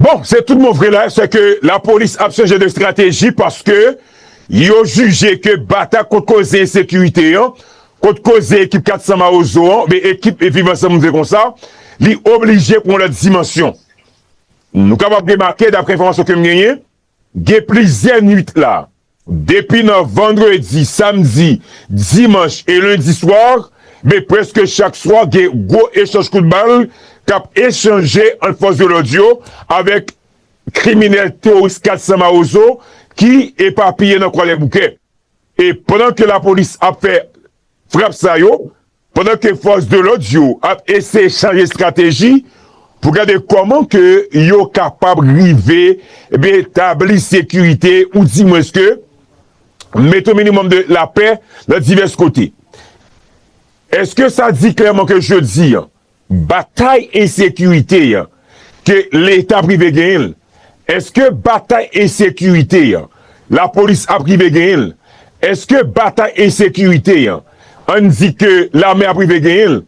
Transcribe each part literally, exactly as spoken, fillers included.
Bon, se tout bon vre la, se ke lapolis ap chanje de estrateji paske yo jije ke batay kont koze ensekirite an, kont koze ekip kat san Mawozo an, oubyen ekip Viv Ansanm, nou di konsa, li oblije pran yon lòt dimansyon. Nou kapab remake, daprè enfòmasyon ke m genyen, gen plizyè nwit la, depi nan vandredi, samdi, dimanch e lendi swa, men prèske chak swa, gen gwo echanj kout bal k ap echanje ant fòs de lòd yo avèk kriminèl teworis kat san Mawozo ki epapiye nan Kwalè Bouke. E pandan ke lapolis ap fè frap sa yo, pandan ke fòs de lòd yo ap eseye chanje estrateji pou gade kòman ke yo kapab rive, ebyen, tabli sekirite, oudimwens ke mete yon minimòm de lapè nan divès kote. Èske sa di klèman ke jodi an, batay ensekirite an ke Leta ap rive genyen l? Èske batay ensekirite an, lapolis ap rive genyen l? Èske batay ensekirite an, ann di ke lame ap rive genyen l?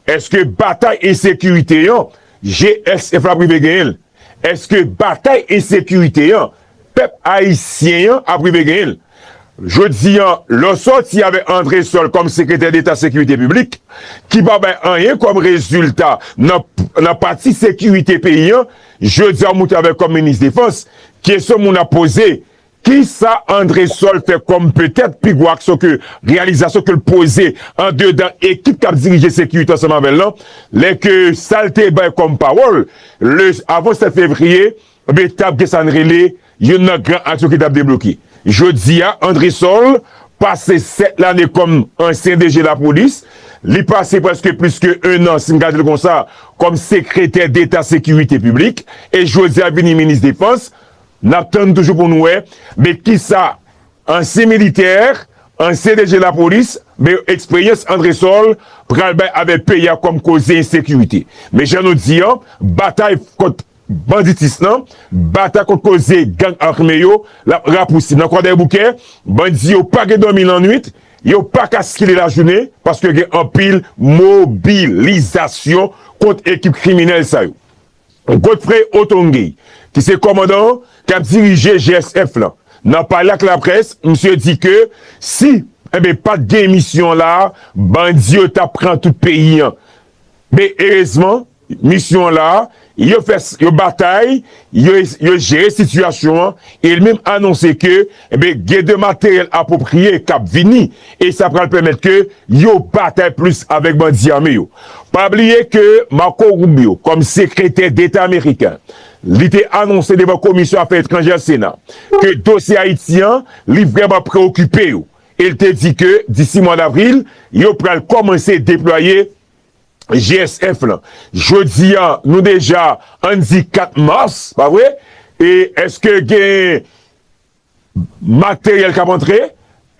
Èske batay ensekirite an, G S F la ap rive genyen l? Èske batay ensekirite an, pèp ayisyen an ap rive genyen l? Jodi an, lè w sòti avèk André Sol kòm sekretè deta sekirite piblik, ki pa bay anyen kòm rezilta nan, nan pati sekirite peyi an, jodi a w moute avèk kòm minis defans, kesyon moun ap poze, kisa André Sol fè kòm petèt pi gwo aksyon ke reyalizasyon ke l poze andedan ekip k ap dirije sekirite ansanm avè l lan, lè ke sa l te bay kòm pawòl, le, avan sèt fevriye, ebyen, t ap gen sa n rele youn nan gran aksyon ki t ap debloke. Jodi a, André Sol pase sèt lane kòm ansyen D G lapolis, li pase prèske plis ke en an, si n gade l konsa, kòm sekretè deta sekirite piblik, e jodi a vini minis defans, n ap tann toujou pou n wè, men kisa ansyen militè, ansyen D G lapolis, men eksperyans André Sol pral bay avèk peyi a kòm koze ensekirite. Men jan nou di an, batay kont banditis lan, batay kont koze gang ame yo, l ap rapousib. Nan Kwadèboukè, bandi yo pa gen dòmi lannwit, yo pa ka sikile lajounen, paske gen anpil mobilizasyon kont ekip kriminèl sa yo. Godfrey Otonge, ki se kòmandan k ap dirije G S F lan, nan pale ak laprès, misye di ke si, enben, pa t gen misyon la, bandi yo t ap pran tout peyi an. Men erezman, misyon la, yo fè, yo batay, yo, yo jere sitiyasyon an, e li menm anonse ke, enben, gen de materyèl apwopriye k ap vini, e sa pral pèmèt ke yo batay plis avèk bandi ame yo. Pa bliye ke Marco Rubio, kòm sekretè deta ameriken, li te anonse devan Komisyon Afè Etranjè Sena ke dosye Ayiti an, li vrèman preokipe yo. E l te di ke disi mwa davril, yo pral kòmanse deplwaye G S F lan. Jodi a, nou deja, ann di kat mas, pa vre? E èske gen materyèl k ap antre?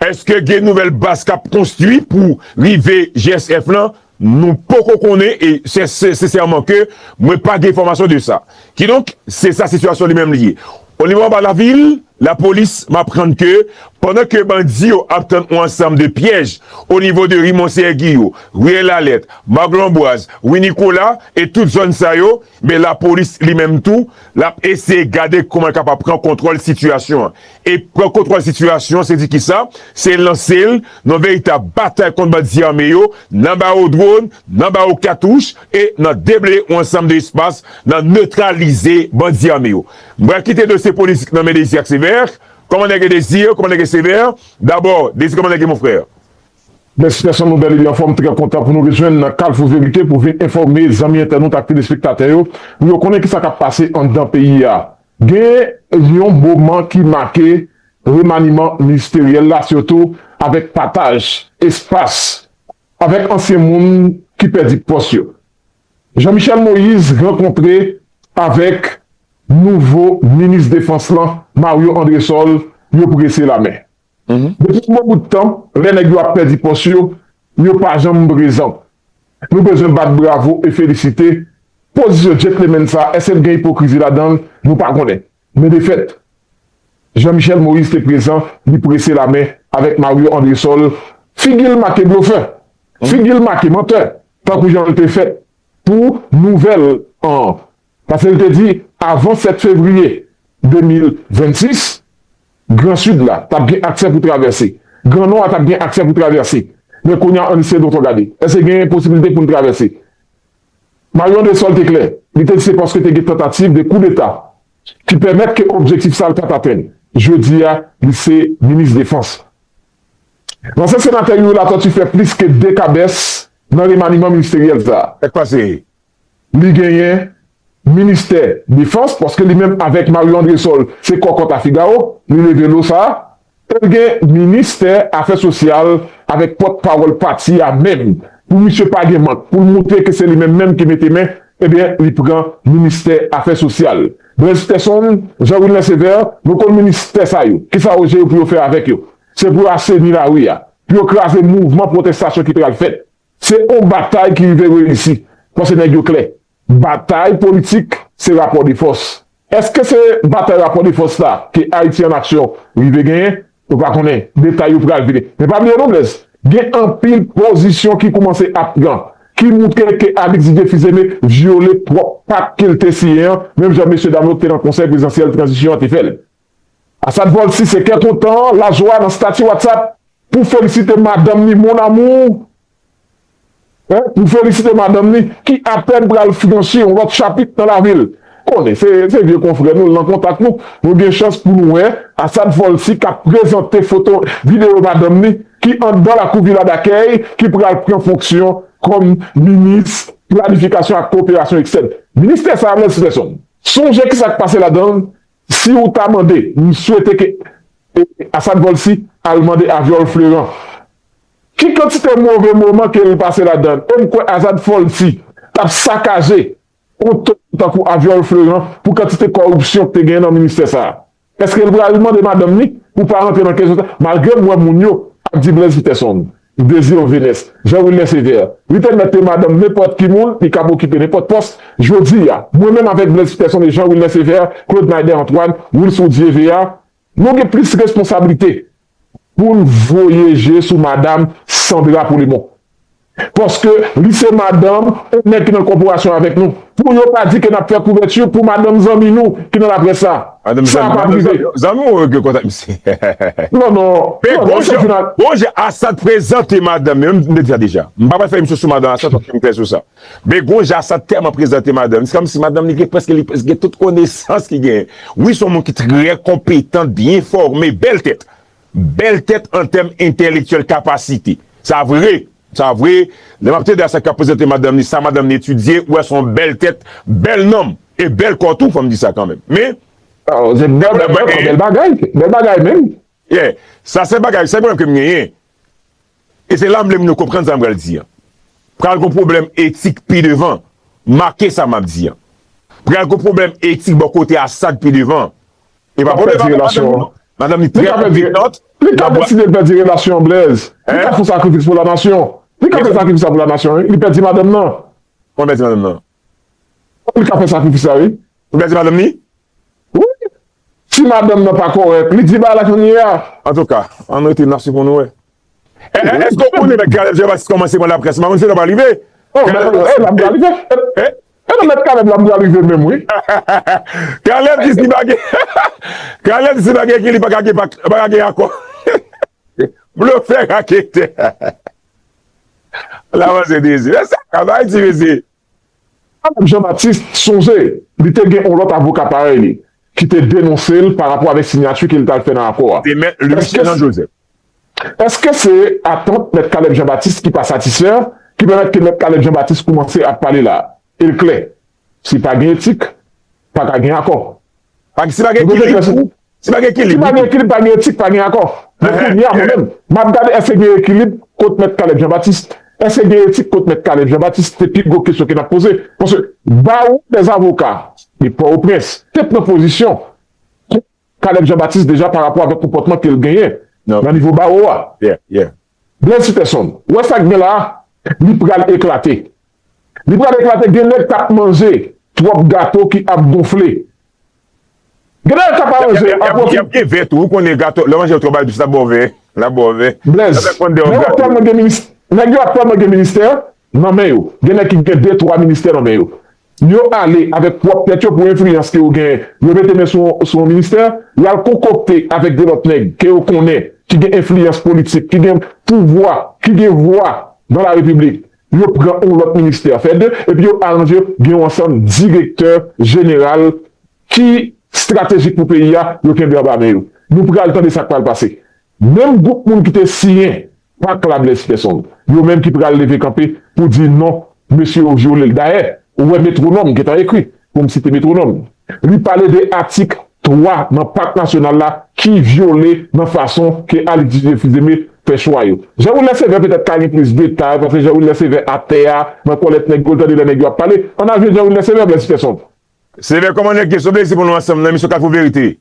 Èske gen nouvèl baz k ap konstwi pou rive G S F lan? Nou poko konnen e se, se, sensèman ke mwen pa gen enfòmasyon de sa. Kidonk, se sa sitiyasyon li menm li ye. O nivo anba lavil, lapolis, m aprann ke pandan ke bandi yo ap tann yon ansanm de pyèj o nivo de ri Monseyè Giyo, riyèl Lalèt, Marc Lanboise, ri Nicolas e tout zòn sa yo, men lapolis li menm tou, l ap eseye gade kòman l kapab pran kontwòl sitiyasyon an. E pran kontwòl sitiyasyon an, se di kisa? Se lanse l nan veritab batay kont bandi ame yo, nan ba yo dwòn, nan ba yo katouch, e nan debleye yon ansanm de espas, nan netralize bandi ame yo. M pral kite dosye politik nan men Désir ak Sévère. Kòman nèg Désir, kòman nèg Sévère? Dabò, Désir, kòman nèg mon frè? Mèsi, Nelson, nou bèl e byen anfòm, trè kontan pou nou rejwenn nan Kalfou Verite pou vin enfòme zanmi entènot ak telespektatè yo, pou yo konnen kisa k ap pase anndan peyi a. Gen yon moman ki make remaniman ministeryèl la, sitou avèk pataj espas avèk ansyen moun ki pèdi pòs yo. Jean Michel Moïse rankontre avèk nouvo minis defans lan, Mario Andrésol, yo prese lamen. Depi yon bon bout tan, lè nèg yo ap pèdi pòs yo, yo pa janm prezan. Nou bezwen bat bravo e felisite pozisyon gentleman sa, èske l gen ipokrizi ladan l? Nou pa konnen. Men de fèt, Jean Michel Moïse te prezan, li prese lamen avèk Mario Andrésol. Figi l make blofè. Figi l make mantè. Tankou jan l te fèt pou nouvèl an. Paske l te di, avan sèt fevriye de mil vennsis, Gran Sid la t ap gen aksè pou travèse. Gran Nò a t ap gen aksè pou travèse. Men kounye a, ann eseye donk gade. Èske gen posiblite pou n travèse? Mario Andrésol te klè. Li te di se paske te gen tantativ de koudeta ki pèmèt ke objektif sa a l pa t atenn. Jodi a, li se minis defans. Ansyen senatè Youri Latortue fè plis ke de kabès nan remaniman ministeryèl sa a. Sa k pase? Li genyen ministè defans, paske li menm avèk Mario Andrésol, se kòkòt a Figawo, li leve lo sa a. E l gen ministè afè sosyal avèk pòtpawòl pati a menm. Pou misye pa gen mank, pou l montre ke se li menm menm ki mete men, ebyen, li pran ministè afè sosyal. Blaise Peterson, Jean Wilner Sévère, nou konn ministè sa yo. Kisa yo jere pou yo fè avèk yo? Se pou yo aseni lari a, pou yo kraze mouvman pwotestasyon ki pral fèt. Se yon batay ki rive reyisi. Paske nèg yo klè. Batay politik, se rapò de fòs. Èske se batay rapò de fòs la ke Ayiti an Aksyon rive genyen? Nou pa konnen. Detay yo pral vini. Men pa bliye non, Blaise, gen anpil pozisyon ki koumanse ap pran, ki montre ke Alix Didier Fils-Aimé vyole pwòp pak ke l te siyen an, menm jan mesye dam yo ki te nan Konsèy Prezidansyèl Tranzisyon an te fè l. Assad Volcy se kè kontan, lajwa nan stati WhatsApp pou felisite madanm ni, mon amour. Hein? Pou felisite madanm ni, ki apèn pral franchi yon lòt chapit nan lavi l. Konnen, se, se vye konfrè nou, l nan kontak nou. Nou gen chans pou nou wè Assad Volcy k ap prezante foto, videyo madanm ni, ki anndan lakou Vila Dakèy, ki pral pran fonksyon kòm minis planifikasyon ak koperasyon ekstèn. Ministè sa a, Blaise Peterson, sonje ki sa k pase ladan l, si w ta mande, m swete ke, e, Assad Volcy al mande Aviol Fleurant. Ki kantite move moman ke l pase ladan l? E m kwè Assad Volcy t ap sakaje yon ton tankou Aviol Fleurant pou kantite kòripsyon ki te genyen nan ministè sa a. Èske l pral mande madanm ni pou pa rantre nan kesyon sa? Malgre m wè moun yo ap di Blaise Peterson, Désir Vénès, Jean Wilner Sévère, li te mèt te madanm nenpòt ki moun, li kab okipe nenpòt pòs. Jodi a, mwen menm avèk Blaise Peterson e Jean Wilner Sévère, Claude Naider Antoine, Wilson Dieu Véa, nou gen plis responsablite pou n voye je sou madanm Sandra Poulimon. Paske li se madanm yon nèg ki nan kòporasyon avèk nou. Pou yo pa di ke n ap fè kouvèti pou madanm zanmi nou ki nan laprès la. Madanm sa zanmi, p ap madanm rive. Zanmi, zanmi w gen kontak misye. Non, non. Men non, non, gon se jan, final. Gon jan Assad prezante madanm li, m te di sa deja. M pa pral fè emisyon sou madanm Assad, fòk m klè sou sa. Men gon jan Assad tèlman prezante madanm li, se kòmsi madanm li gen prèske, li prèske gen tout konesans ki genyen. Wi, se yon moun ki trè konpetan, byen fòme, bèl tèt. Bèl tèt an tèm entèlektyèl, kapasite. Sa vre. Sa vre, lè m ap tande Assad k ap prezante madanm li, sa madanm li etidye, ou wè se yon bèl tèt, bèl nanm, e bèl kò tou, fò m di sa kanmenm. Men, oh, se bèl, bèl kò, bèl bagay, bèl bagay menm. Yeah. Sa se bagay, se pwoblèm ke m genyen. E se la m vle moun yo konprann sa m pral di an. Pral gon pwoblèm etik pi devan. Make sa m ap di an. Pral gon pwoblèm etik bò kote Assad pi devan. E pa pwoblèm madanm li non. Madanm li trè konpetan. Li ka deside pèdi relasyon an, Blaise. Li ka fè sakrifis pou lanasyon. Li ka fè sakrifis sa pou lanasyon, wi. Li pèdi madanm nan. Kòman pèdi madanm nan? Li ka fè sakrifis sa, wi. Li pèdi madanm li? Wi. Si madanm nan pa kòrèk, li di bagay la kounye a. Antouka, ann rete n ap swiv pou nou wè. E, e, èske w konnen mèt Caleb Jean Baptiste kòmanse pran laprès? M pa konn si l ap rive. Oh, mèt, e, l ap rive. E, e, non, mèt Caleb la, m pral rive menm, wi. Caleb di si pa gen, Caleb di si pa gen ekilib, pa ka gen, pa, pa ka gen akò. Blofè raketè. L avanse Dezi. E sa, travay di mesye. Caleb Jean Baptiste, sonje, li te gen yon lòt avoka parèy li, ki te denonse l pa rapò avèk siyati ke li t al fè nan akò a. Se mèt Louis Fernand Joseph. Èske se atant mèt Caleb Jean Baptiste ki pa satisfè, ki pèmèt ke mèt Caleb Jean Baptiste koumanse ap pale la? E l klè, si pa gen etik, pa ka gen akò. Pa, si pa gen ekilib, si pa gen ekilib, si pa gen ekilib, pa gen etik, pa gen akò. Men kounye a, mwen menm, m ap gade èske gen ekilib kot mèt Caleb Jean Baptiste. Èske gen etik kot mèt Caleb Jean Baptiste? Se pi gwo kesyon ke n ap poze. Paske barreau des avocats de Port-au-Prince te pran pozisyon Caleb Jean Baptiste deja pa rapò avèk konpòtman ke l genyen nan nivo bawo a. Blaise Peterson, ou wè sa k gen la a, li pral eklate. Li pral eklate, gen nèg k ap manje twòp gato ki ap gonfle. Gen nèg k ap manje, y ap gen vè tou, ou konnen gato, lè w manje twòp gato dous, l ap ba w vè, l ap ba w vè. Blaise, nèg yo tèlman gen minis-, nèg yo ap tèlman gen ministè nan men yo. Gen nèg ki gen de, twa ministè nan men yo. Yo ale avèk pwòp tèt yo pou enfliyans ke yo genyen. Yo mete men sou, sou yon ministè, y al konkokte avèk de lòt nèg ke yo konnen, ki gen enfliyans politik, ki gen pouvwa, ki gen vwa dans la République. Yo pran yon lòt ministè, fè de, epi yo aranje yo, gen yon ansanm direktè jeneral ki estratejik pou peyi a, yo kenbe anba men yo. Nou pral tande sa k pral pase. Menm gwoup moun ki te siyen pak la, Blaise Peterson, yo menm ki pral leve kanpe pou di non, mesye yo vyole l. Dayè, ou wè Metwonòm gentan ekri, pou m site Metwonòm. Li pale de atik twa nan pak nasyonal la ki vyole nan fason ke Alix Didier Fils-Aimé fè chwa yo. Jean Wilner Sévère petèt ka gen plis detay, paske Jean Wilner Sévère atè a, nan kòlèt nèg yo, l tande lè nèg yo ap pale. Ann al jwenn Jean Wilner Sévère, Blaise Peterson. Sévère, kòman nèg ye? Se yon plezi pou nou ansanm nan emisyon Kafou Verite.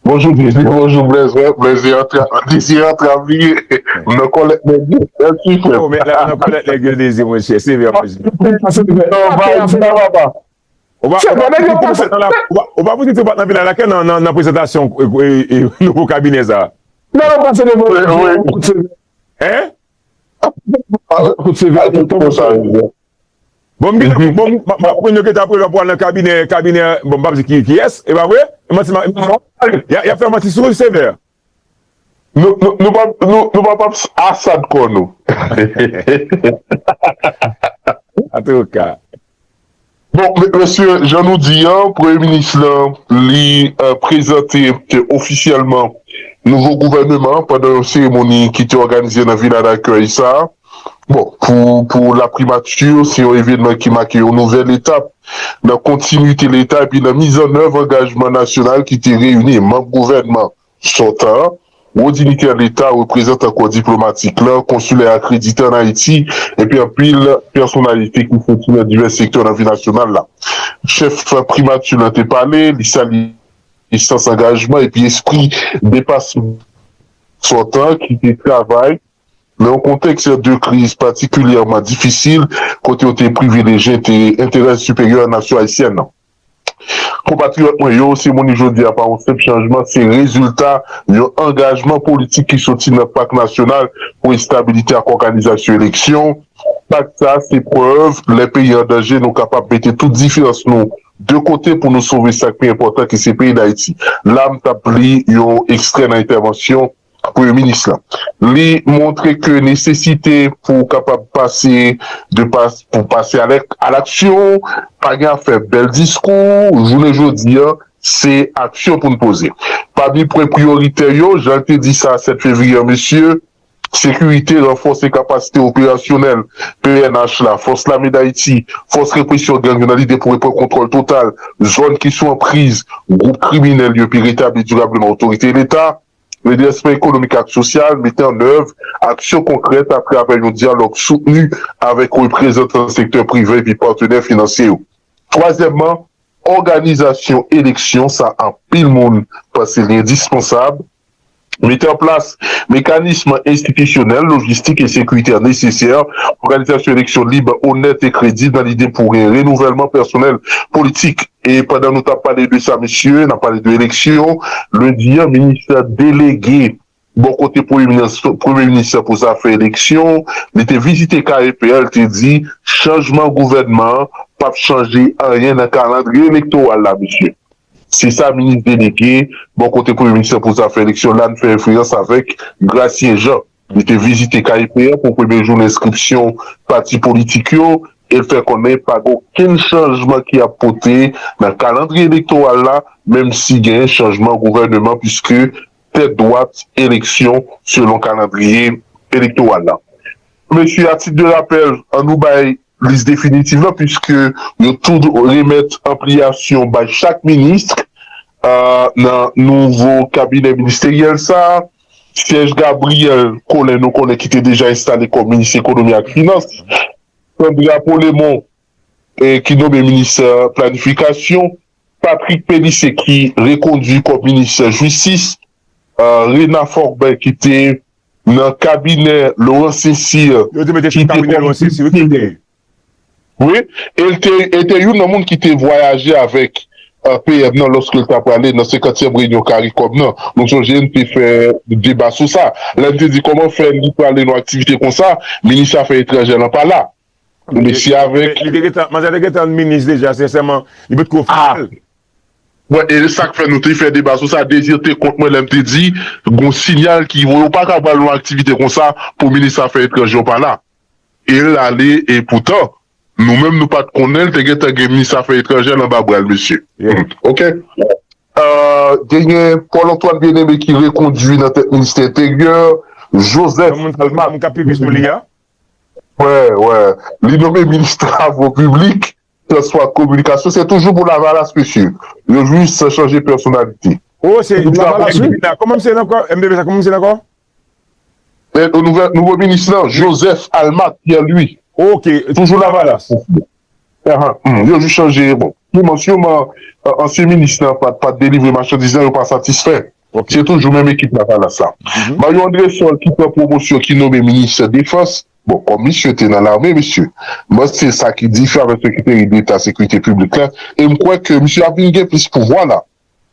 Bonjou Dezi, bonjou Blaise, Blaise antrav, Dezi antrav li ye. M nan kòlèt nèg yo, mèsi frè m. Nan kòlèt nèg yo Dezi monchè, Sévère monchè. Non, ba, ba, ba. Ou pa, ou pa, ou pa, ou pa, ou pa pou di ou pa t nan vilaj lakay nan, nan, nan prezantasyon, e, e, e, nouvo kabinè sa. Non, non, pase devan. Hein? Kout Sévère, tout tan. Bon, m gentan, bon, m ap pran yo gentan apre lè pou al nan kabinè, kabinè, bon, m p ap di ki, kiyès, e pa vre? Manti, y ap fè manti sou Sévère. Nou, nou, nou pa, nou, nou pa, p ap asad kò nou. Antouka. Bon, mesye, jan nou di an, premye minis lan, li prezante ofisyèlman nouvo gouvèneman pandan yon seremoni ki te òganize nan vila dakèy sa. Bon, pou, pou la primati, se yon evènman ki make yon nouvèl etap nan kontinwite Leta epi nan mizannèv angajman nasyonal ki te reyini manm gouvènman sòtan an, wo dinitè Leta, reprezantan kò diplomatik lan, konsilè akredite ann Ayiti, epi anpil pèsonalite ki soti nan divès sektè nan vi nasyonal la. Chèf primati lan te pale, li salye sans angajman epi espri depasman sòtan ki te travay nan yon kontèks de kriz patikilyèman difisil, kote yo te privilejye enterè siperyè nasyon ayisyèn nan. Konpatriyòt mwen yo, seremoni jodi a pa yon senp chanjman, se rezilta yon angajman politik ki soti nan Pak Nasyonal pou Estabilite ak Òganizasyon Eleksyon. Pak sa se prèv, lè peyi an danje, nou kapab mete tout diferans nou de kote pou nou sove sa k pi enpòtan ki se peyi Dayiti. La, m t ap li yon ekstrè nan entèvansyon Premye Minis lan. Li montre ke nesesite pou kapab pase de pas, pou pase a laksyon, pa gen afè bèl diskou, jounen jodi an, se aksyon pou n poze. Pami pwen priyoritè yo, jan l te di sa sèt fevriye an, mesye, sekirite, ranfòse kapasite operasyonèl P N H la, Fòs Lame Dayiti, fòs represyon gang yo nan lide pou reprann kontwòl total zòn ki sou anpriz gwoup kriminèl yo epi retabli dirableman otorite Leta, redrèsman ekonomik ak sosyal, mete an nèv aksyon konkrèt atravè yon dyalòg soutni avèk reprezantan sektè prive epi patnè finansye yo. Twazyèmman, òganizasyon eleksyon, sa anpil moun panse li endispansab. Mete an plas mekanism enstitisyonèl, lojistik e sekirite nesesè, òganizasyon eleksyon lib, onèt e kredib nan lide pou gen renouvèlman pèsonèl politik. E pandan nou t ap pale de sa, mesye, n ap pale de eleksyon, lendi an, minis delege bò kote premye minis, premye minis pou zafè eleksyon, li te vizite K E P L, te di chanjman gouvènman an p ap chanje anyen nan kalandriye elektoral la, mesye. Se sa minis delege bò kote premye minis pou zafè eleksyon, Lannfè Influence, avèk Gracien Jean. Li te vizite K E P L pou premye jounen enskripsyon pati politik yo e l fè konnen pa gen okenn chanjman ki ap pote nan kalandriye elektoral la, menm si gen chanjman gouvèneman, piske tèt dwat eleksyon selon kalandriye elektoral la. Mesye, a tit de rapèl, an nou bay lis definitif lan, piske yo tou remèt anpliyasyon bay chak minis nan nouvo kabinè ministeryèl sa a. Serge Gabriel Colin, nou konnen, ki te deja enstale kòm minis ekonomi ak finans, Sandra Polemon, ki nonmen minis planifikasyon, Patrick Pélisé, ki rekondui kòm minis jistis, Rena Forbin, ki te nan kabinè Laurent Cécile, Yo te mete sou kabinè Laurent Cécile, wi, ki te. Wi, e l te, e te youn nan moun ki te vwayaje avèk P M nan lòske l t ap prale nan senkantyèm reyinyon CARICOM nan. Nou sonje n te fè deba sou sa. Lè n te di kòman fè li prale nan aktivite konsa, minis afè etranjè lan pa la. Mesye avèk. Li te gentan, manzè te gentan minis deja, sensèman, li potko fè l. Wè, e sa k fè nou te fè deba sou sa, Désir te kont mwen lè m te di, gon sinyal ki voye, ou pa ka pral yon aktivite konsa pou minis afè etranjè w pa la. E l ale, e poutan, nou menm nou pa t konnen l te gentan gen minis afè etranjè l anba bra l, mesye. Oke? Genyen Paul Antoine Bien-Aimé ki rekondui nan tèt ministè enteryè, Joseph Almat. Moun k ap pi plis pou li a. Wè, wè. Li nonmen minis travo piblik, transpò ak kominikasyon. Se toujou pou Lavalas, mesye. Yo jis chanje pèsonalite. Oh, se Lavalas, wi. Kòman misye ankò? M P P sa, kòman misye ankò? E, nouvo minis lan, Joseph Almat Pierre Louis. Ok. Toujou Lavalas. Yo jis chanje, bon. Siman, siman, ansyen minis lan pa t delivre machandiz lan, yo pa satisfè. Se toujou menm ekip Lavalas la. Mario Andrésol ki pran pwomosyon, ki nonmen minis defans. Bon, kòm misye te nan lame, mesye, mwen se sa ki diferan avèk Sekreteri Deta Sekirite Piblik la. E m kwè ke misye ap vin gen plis pouvwa la.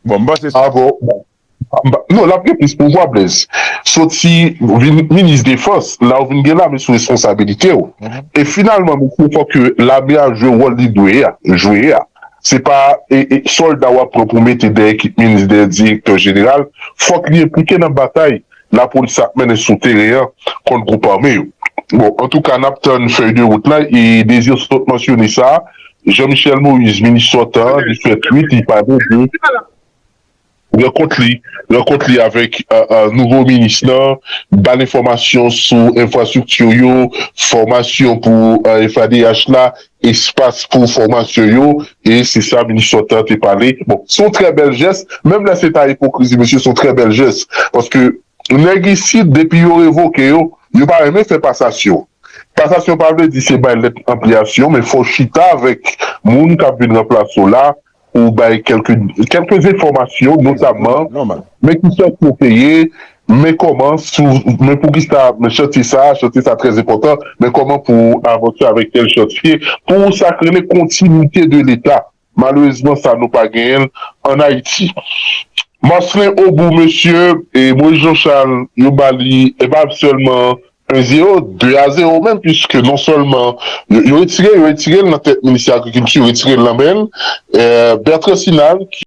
Bon, m panse sa. Non, l ap gen plis pouvwa, Blaise. Soti vin minis defans, la ou vin gen lame sou responsabilite w. E finalman, mesye, fòk ke lame a jwe wòl li dwe a, jwe a. Se pa e, e, sòlda w ap pran pou mete dèyè ekip minis, dèyè direktè jeneral. Fòk li enplike nan batay lapolis ap mennen sou teren an kont gwoup ame yo. Bon, antouka, n ap tann fèy de wout la, e Désir sot mansyone sa, Jean Michel Moïse, minis sòtan an, li fè tweet, li pale de rankont li, rankont li avèk nouvo minis lan, ba l enfòmasyon sou enfrastrikti yo, fòmasyon pou F A D H la, espas pou fòmasyon yo, e se sa minis sòtan an te pale. Bon, se yon trè bèl jès, menm lè se ta ipokrizi, mesye, se yon trè bèl jès. Paske nèg isit, depi yo revoke yo, yo pa renmen fè pasasyon. Pasasyon pa vle di se bay lèt anpliyasyon, men fò w chita avèk moun k ap vin ranplase w la, pou bay kèlke, kèlke enfòmasyon, notamman, men ki chantye w te ye, men kòman, si w, men poukisa, men chantye sa, chantye sa trè enpòtan, men kòman pou w avanse avèk tèl chantye, pou sa k rele kontinite de Leta. Malerezman, sa nou pa genyen l ann Ayiti. Marcelin Aubou, mesye, e Moïse Jean Charles, yo ba li, e pa sèlman en zéro, de a zéro menm, piske non sèlman yo, yo retire, yo retire l nan tèt ministè agrikilti, yo retire l nan men l. Bertrand Sinal, ki